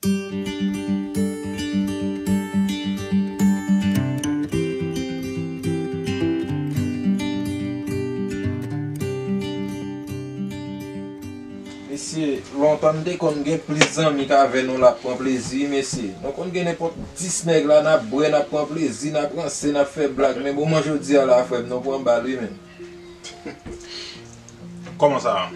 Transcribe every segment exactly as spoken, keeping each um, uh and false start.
Mesye, lontan n te konn gen plis zanmi k avè nou l ap pran plezi, mesye. Nou konn gen nenpòt dis nèg la, n ap bwè, n ap pran plezi, n ap ranse, n ap fè blag. Men moman jodi a la, frè m, nou pran bal, wi, menn. Kòman sa?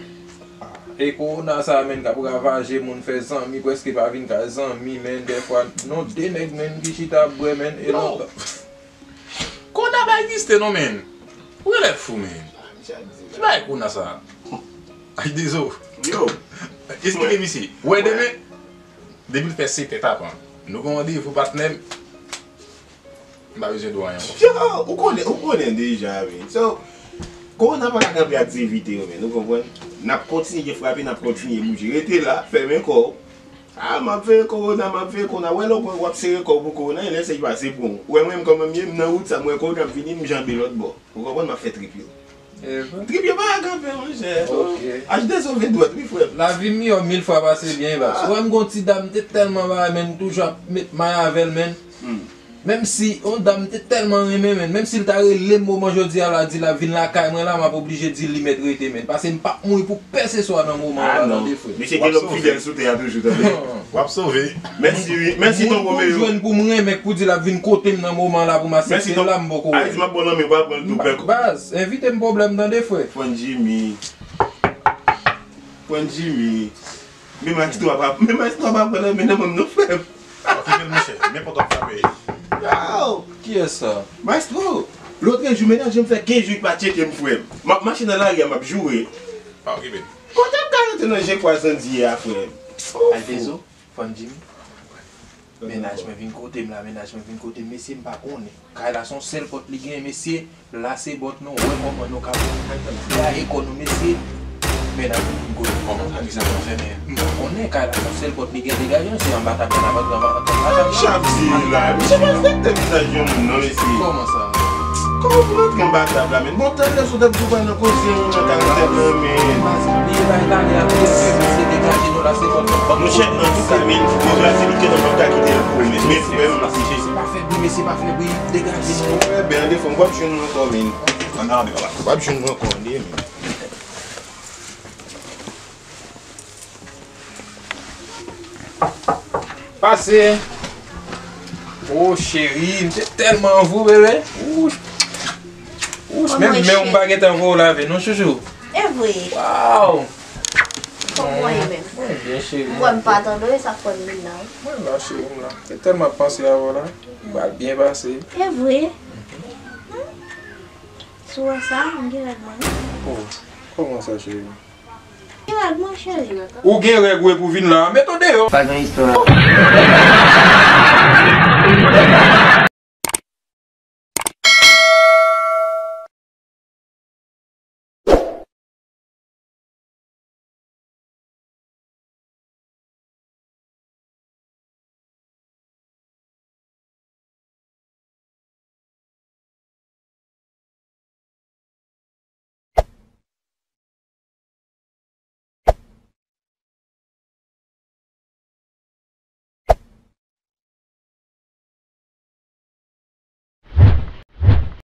E kowona sa, menn, k ap ravaje moun, fè zanmi prèske pa vin kay zanmi, menn. Dèfwa, nou de nèg, menn, ki chita ap bwè, menn, e lontan. Kowona pa egziste, non, menn. Ou genlè fou, menn. Ki bagay kowona sa? Ay, dezo. Yo. Esplike misye. Ou wè demen, depi l fè sèt è tapan, nou gen randevou, patnè m. M pa bezwen di w anyen ankò. Yo, ou konnen, ou konnen deja, wi. So, kowona pa ka kanpe aktivite yo, men, ou konprann? N ap kontinye frape, n ap kontinye bouje. Rete la, fèmen kò w. A, m ap veye kowona, m ap veye kowona. Wè lè w pran, w ap sere kò w pou kowona, e lè sa pase pran w. Ou wè mwen menm kòman m ye, m nan wout sa, m wè kowona ap vini, m janbe lòt bò. Ou konprann? M ap fè trip yo. Trip yo pa ka kanpe, monchè. Ok. H de sou vin dwèt, wi, frè m. Lavi m miyò mil fwa pase byen, baz. Ou wè m gon ti dam, m te tèlman ba, men m toujou ap met may avè l, men. Menm si yon dam m te tèlman renmen, men, menm si l ta rele m moman jodi a la, di l ap vin lakay mwen la, m ap oblije di l li mèt rete, men. Paske m p ap mouri pou pèseswa nan moman an la, tande, frè. Misye gen lòm fidèl sou tè a toujou, tande. W ap sove. Mèsi, wi. Mèsi, tonton Romeo. Moun pou m jwenn pou m renmen, pou di l ap vin kote m nan moman la pou m aksepte l la, m poko wè. Mèsi, tonton. Ay, di m ap bon lanmen, w ap pran l tou, pèk. Baz, envite m pwoblèm, tande, frè. Fran Jimmy. Fran Jimmy. Men maestro a pa, men maestro a pa pran nan men nan men m non, frè m. W ap fè l, monchè. Nenpòt w ap frape. Yo! Kiyès sa? Maestro, lòt jou, mennaj mwen fè kenz jou li pa tcheke m, frè m. M ap mache nan lari a, m ap joure. Pa okipe l. Kote m ka rete nan je kwazandi a, frè m? Ay, dezo, Fran Jimmy. Mennaj mwen vin kote m la, mennaj mwen vin kote m, mesye, m pa konnen. Kay la se yon sèl pòt li genyen, mesye, lase bòt nou, wè kòman nou ka gaye kò nou, mesye. Mennaj mwen vin kote m, kòman sa, kisa nou fè, men m pa konnen, kay la se yon sèl pòt li gen, degaje nou, se anba tab la n ap antre, anba tab la. Chak di la, misye pa respekte vizaj yon moun non, mesye. Kòman sa? Kòman pou rantre anba tab la, men? Bon, talè sot ap di w pa nan koze, yon nan karantèn nan, men. Monchè, antouka, men, degaje nou, mesye, pa fè bri, mesye, pa fè bri, degaje nou. Frè, ben, an defo, w ap jwenn mwen ankò, men. Ann ale, papa. W ap jwenn mwen ankò, men. Pase. O, cheri, m te tèlman anvi w, bebe. Ouch. Ouch, menm men w m pa gentan voye w lave, non, chouchou? E vre. Waw. Kòman w ye menm? Mwen byen, cheri. M wè m pa tande w, e sa k fè m vin la, wi. Mwen la, cheri, m la. M te tèlman ap panse avè w la. M pral byen pase. E vre. Si w wè sa, m gen règ mwen, wi. Oh, kòman sa, cheri? Gen règ mwen, cheri. Ou gen règ, wi, pou vin la. Met ou deyò. Pa gen istwa.